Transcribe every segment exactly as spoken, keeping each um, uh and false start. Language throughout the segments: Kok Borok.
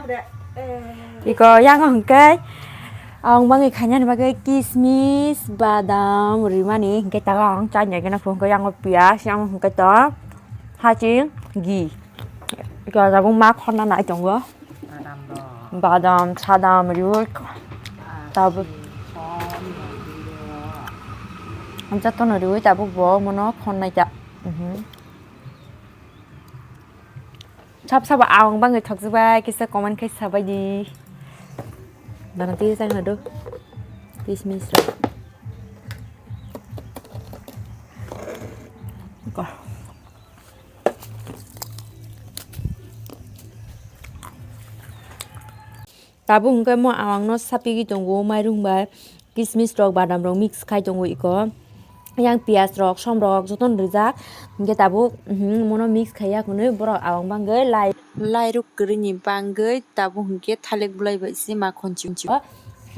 Iko yango hwnkhe ang bangwi khainani bagwi kismis, badam rimani hwnkhe tabuk ang chainai gana hwnkhe yango piyaj, yango hwnkhe to haching ghee. Iko tabuk ma khorna nai tongo. Badam rok. Badam, sadam riwi tabuk. Achi, som, rok. Jotono riwi tabuk bo mono khornai ta. Mhm. Sab sabo ang bangwi thokjak bai kisa comment khai sabai di. Bana twi chang na do. Kismis rok. Ko. Tabuk hwnkhe mo awang no sapigwi tongo, mairung bai kismis rok, badam rok mix khai tongo iko. Yang piyaj rok, som rok jotono rijak. Hwnkhe tabuk, mhm, mono mix khai ya hwnwi borok awang bangwi lai, lairuk kwrwini bangwi tabuk hwnkhe thalik bwlai bai se ma khon ching ching.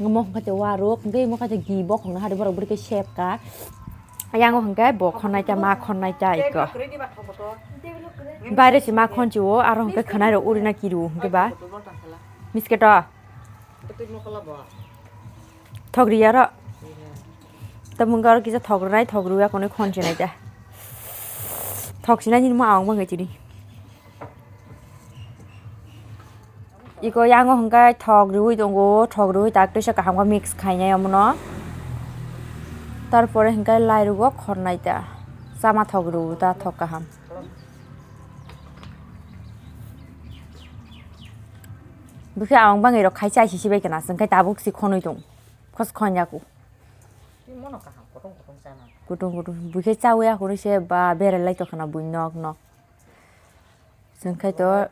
Omo hwnkhe waruk, hwnkhe imo khe ghee bokhokno hari borok bwrwi khe sep ka. Yang hwnkhe bo khonnai ta, ma khonnai ta iko. Baire se ma khon chi o, aro hwnkhe khwnai rok uri na kiru hwnkhe ba. Miske to. Thok riya ro. Tamo wngkha oro kisa thok rwnai, thok rwya konwi khon sinai ta. Thok sinai nini mo awang bangwi chini. Iko yango hwnkhe thok rwui tongo, thok rwui tak twisa kaham khe mix khainai omono. Tarpore hwnkhe lairugo khornai ta. Chama thok rw ta thok kaham. Bwkhe awang bangwi rok khai chai sisi bai kana, chwng khai tabuk si khonwi tong. Khos khon yaku. Twi mono kaham, kutung kutung chana. Kutung kutung. Bwkhe chawi yaku ni se ba berai lai tongkhana bui nok nok. Chwng khai to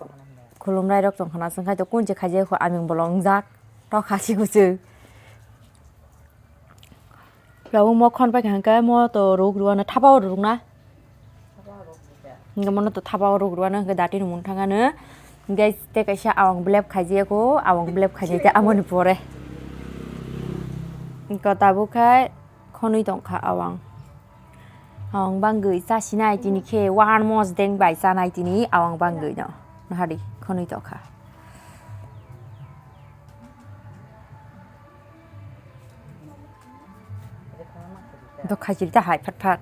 khulumrai rok tongkhana, chwng khai to kunche khaijai kho aming bolong jak. Tok hasi kuchuk. Tabuk mo khon pai kha hwnkhe mo to ruk rwano thapa o ruk na. Hwnkhe mono to thapa o ruk rwano hwnkhe dati ni mung thangano. Hwnkhe tei kaisa awang blep khaijak o, awang blep khaijak tei amoni pore. Hwnkhe tabuk khai khonwi tongkha awang. Awang bangwi chasinai tini khe one mosdeng bai chanai tini awang bangwi no. Nahari khonwi tongkha. Dok khai chiri ta hai phat phat.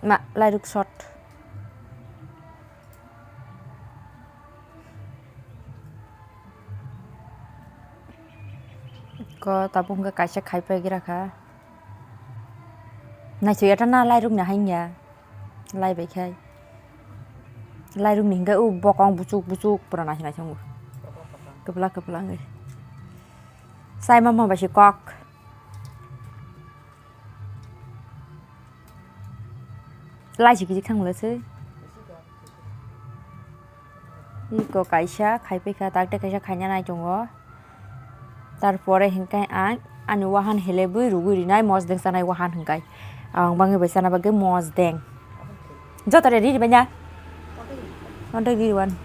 Ma lairuk shot. Ko tabuk hwnkhe kaisa khai pai gira kha. Naisik eta na lairuk ni hai ya. Lai bai khai. Lairuk ni hwnkhe u bokong buchuk buchuk pura naisik naisik wngo. Kwpla kwpla wngwi. Sai mama bai se kok. Lai se kisi thang le se. Iko kaisa khai pai kha, tak tei kaisa khaina nai tongo. Tarpore hinkhe ang ani wahan helebwi rugwi rinai mosdeng chanai wahan hinkai. Ang bangwi bai chana bagwi mosdeng. Joto re riri banya. Onde riri wan.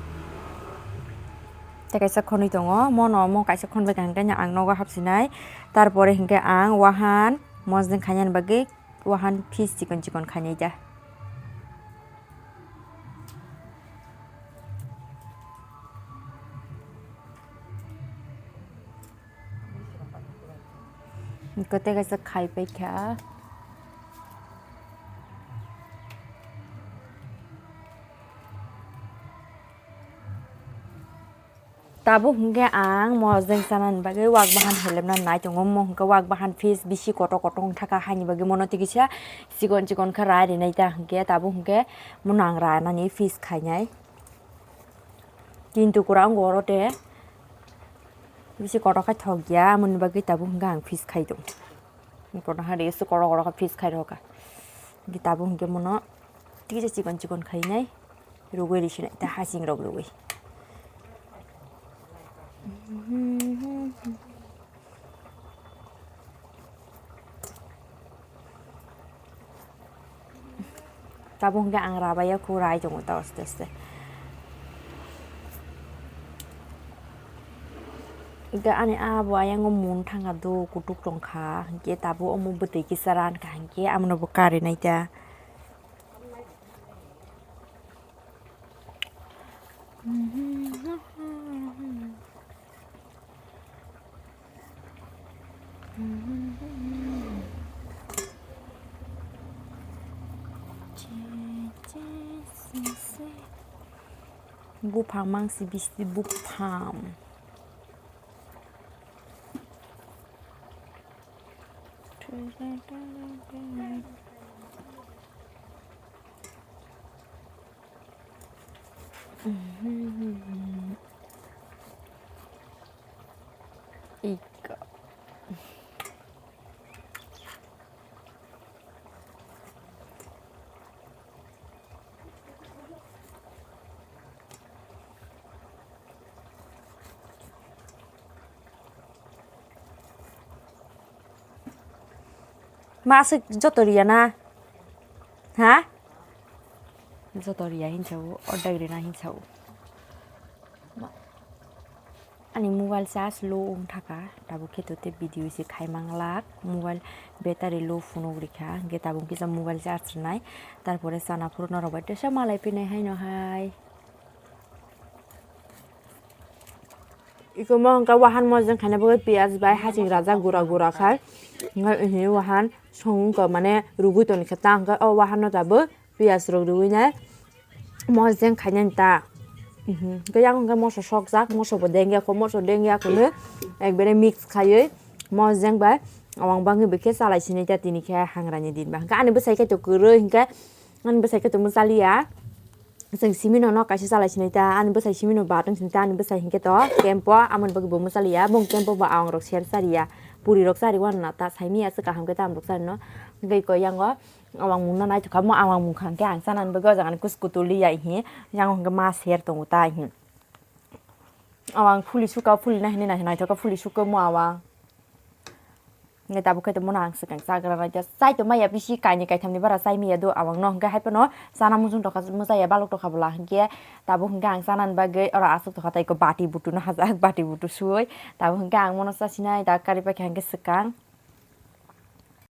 Tei kaisa khonwi tongo. Mono mo kaisa khonbai kha hinkhe ang nogo hapsinai. Tarpore hinkhe ang wahan mosdeng khainani bagwi wahan piece chikon chikon khainai da. Kote kaisa khai paikha. Tabuk hwnkhe ang mosdeng chanani bagwi wak bahan helemna nai tongo. Omo hwnkhe wak bahan piece bisi kotor kotor wngthaka, haini bagwi mono tikisa chikon chikon khe rai rinai ta hwnkhe. Tabuk hwnkhe mono ang ranani piece khainai. Tin tukura wngo oro tei bisi kotor khai thok ya, amoni bagwi tabuk hwnkhe ang piece khai tongo. Kotor hai ri se kotor kotor khe piece khai rw kha. Hwnkhe tabuk hwnkhe mono tikisa chikon chikon khainai rugwi risinai ta hasing rok rugwi. Tabuk hwnkhe ang rabai ya khu rai tongo ta aste aste. Hwnkhe ani abo ayang o mun thangkha do kutuk tongkha hwnkhe tabuk omo bwtwi kisa rankha hwnkhe amono bo karinai ta. Buphang mangsi bisti buphang. Ika. Ma aswk joto riya na? Ha? Joto riya hinsa o, ordek rina hinsa o. Ma-, ani mobile charge low wng thaka, tabuk khe to tei video se khai manglak, mobile battery low phunuk rikha, hwnkhe tabuk kisa mobile charge rwnai, tarpore chana phuru norok bai tesa malai pinai haino hai. Iko mo hwnkhe wahan mojeng khaina bagwi piyaj bai haching rajak gura gura khai. Hwnkhe wahan song wngkha mane rwgwi toni khe ta hwnkhe o wahan no tabuk piyaj rok rwgwi nai mojeng khainani ta. Hwnkhe yang hwnkhe moso sokjak, moso bo dengya kho, moso dengya kho nw ekbare mix khaiwi mojeng bai awang bangwi bo khe chalai sinai ta tini khe hangrani din ba. Hwnkhe ani bwsai khe to kwrwi hwnkhe ani bwsai khe to mwchaliya. Chwng simi no nok kaisa chalai sinai ta, ani bwsai simi no bat wng sinai ta, ani bwsai hinkhe to camp o, amoni bagwi bo mwchaliya, bong camp o bo awang rok ser chariya, puri rok chari wan na ta, saimiya se kaham khe tam rok chari no, hwnkhe ko yango awang mung no naithok kha, mo awang mung kha hwnkhe ang chanani bagwi o jaga ni kusu kutu liya hi, yango hwnkhe ma ser tongo ta hi, awang phuli suka, phuli nahini naithok kha, phuli suka mo awang. Hwnkhe tabuk khe tongmano ang swkang chagra naidi. Chai tongmaya bisi kainwi kaithamni bara chai maya do awangno. Hwnkhe haiphano chana muchung tokha, mwchaya balok tokha bwla. Hwnkhe tabuk hwnkhe ang chanani bagwi oro aswk tokha tei eko bati butu no hajak, bati butu sui. Tabuk hwnkhe ang mono chasinai da kari paikha hwnkhe swkang.